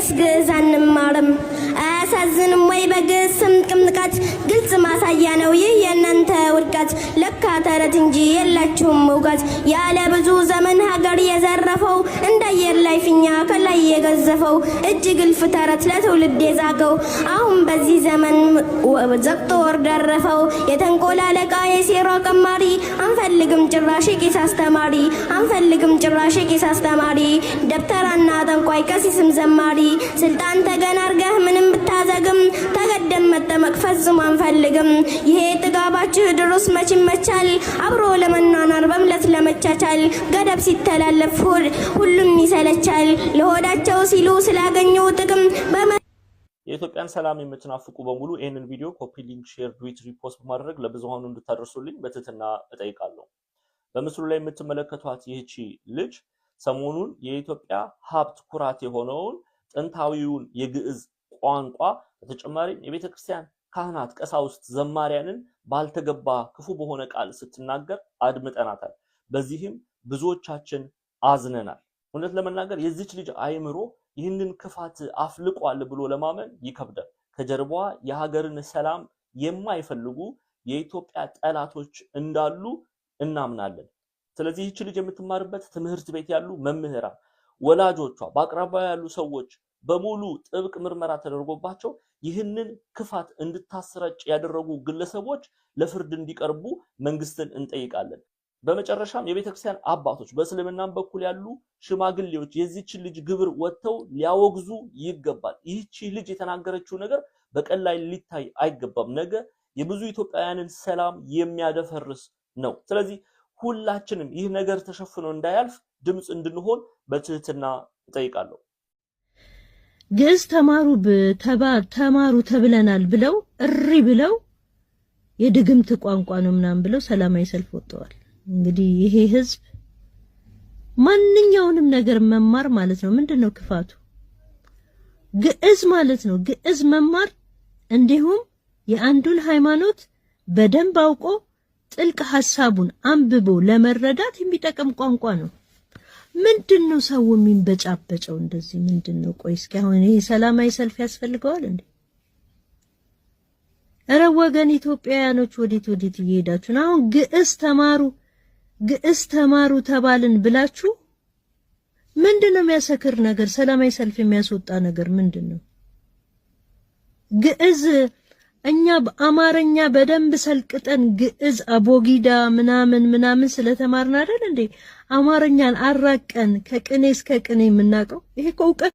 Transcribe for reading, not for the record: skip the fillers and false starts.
ወይስ ግዕዝ አንማርም? አያሳዝንም ወይ በግዕዝ ስም ጥምቀት? ግልጽ ማሳያ ነው ይህ የእናንተ ውድቀት። ለካ ተረት እንጂ የላችሁም እውቀት። ያለ ብዙ ዘመን ሀገር የዘረፈው፣ እንደ አየር ላይ ፊኛ ከላይ የገዘፈው፣ እጅግ እልፍ ተረት ለትውልድ የዛገው፣ አሁን በዚህ ዘመን ዘግቶ ወር ደረፈው። የተንኮል አለቃ፣ የሴራ ቀማሪ፣ አንፈልግም ጭራሽ ቄስ አስተማሪ፣ አንፈልግም ጭራሽ ቄስ አስተማሪ፣ ደብተራና ጠንቋይ፣ ቀሲስም ዘማሪ። ስልጣን ተገን አርገህ ምንም ብታዘግም ተገደም መጠመቅ ፈጽሞ አንፈልግም። ይሄ ጥጋባችሁ ድሮስ መች ይመቻል? አብሮ ለመኗኗር በእምነት ለመቻቻል ገደብ ሲተላለፍ ሁሉም ይሰለቻል። ለሆዳቸው ሲሉ ስላገኙ ጥቅም የኢትዮጵያን ሰላም የምትናፍቁ በሙሉ ይህንን ቪዲዮ copy link፣ share፣ duet፣ repost በማድረግ ለብዙሃኑ እንድታደርሱልኝ በትህትና እጠይቃለሁ። በምስሉ ላይ የምትመለከቷት ይህቺ ልጅ ሰሞኑን የኢትዮጵያ ሀብት ኩራት የሆነውን ጥንታዊውን የግዕዝ ቋንቋ፣ በተጨማሪም የቤተክርስቲያን ካህናት፣ ቀሳውስት፣ ዘማሪያንን ባልተገባ ክፉ በሆነ ቃል ስትናገር አድምጠናታል። በዚህም ብዙዎቻችን አዝነናል። እውነት ለመናገር የዚች ልጅ አይምሮ ይህንን ክፋት አፍልቋል ብሎ ለማመን ይከብዳል። ከጀርባዋ የሀገርን ሰላም የማይፈልጉ የኢትዮጵያ ጠላቶች እንዳሉ እናምናለን። ስለዚህ ይህች ልጅ የምትማርበት ትምህርት ቤት ያሉ መምህራን፣ ወላጆቿ፣ በአቅራቢያ ያሉ ሰዎች በሙሉ ጥብቅ ምርመራ ተደርጎባቸው ይህንን ክፋት እንድታሰራጭ ያደረጉ ግለሰቦች ለፍርድ እንዲቀርቡ መንግስትን እንጠይቃለን። በመጨረሻም የቤተክርስቲያን አባቶች፣ በእስልምናም በኩል ያሉ ሽማግሌዎች የዚችን ልጅ ግብር ወጥተው ሊያወግዙ ይገባል። ይህቺ ልጅ የተናገረችው ነገር በቀላል ሊታይ አይገባም። ነገ የብዙ ኢትዮጵያውያንን ሰላም የሚያደፈርስ ነው። ስለዚህ ሁላችንም ይህ ነገር ተሸፍኖ እንዳያልፍ ድምፅ እንድንሆን በትህትና እጠይቃለሁ። ግዕዝ ተማሩ ተማሩ ተብለናል ብለው እሪ ብለው የድግምት ቋንቋ ነው ምናምን ብለው ሰላማዊ ሰልፍ ወጥተዋል። እንግዲህ ይሄ ህዝብ ማንኛውንም ነገር መማር ማለት ነው። ምንድን ነው ክፋቱ? ግዕዝ ማለት ነው። ግዕዝ መማር እንዲሁም የአንዱን ሃይማኖት በደንብ አውቆ ጥልቅ ሐሳቡን አንብቦ ለመረዳት የሚጠቅም ቋንቋ ነው። ምንድን ነው ሰው የሚንበጫበጨው እንደዚህ? ምንድን ነው? ቆይ እስኪ አሁን ይሄ ሰላማዊ ሰልፍ ያስፈልገዋል እንዴ? እረ ወገን ኢትዮጵያውያኖች፣ ወዴት ወዴት እየሄዳችሁ ነው? አሁን ግዕዝ ተማሩ፣ ግዕዝ ተማሩ ተባልን ብላችሁ ምንድን ነው የሚያሰክር ነገር? ሰላማዊ ሰልፍ የሚያስወጣ ነገር ምንድን ነው? ግዕዝ እኛ በአማርኛ በደንብ ሰልቅጠን ግዕዝ አቦጊዳ ምናምን ምናምን ስለተማርን አይደል እንዴ አማርኛን አራቀን ከቅኔ እስከ ቅኔ የምናውቀው? ይሄ እኮ እውቀት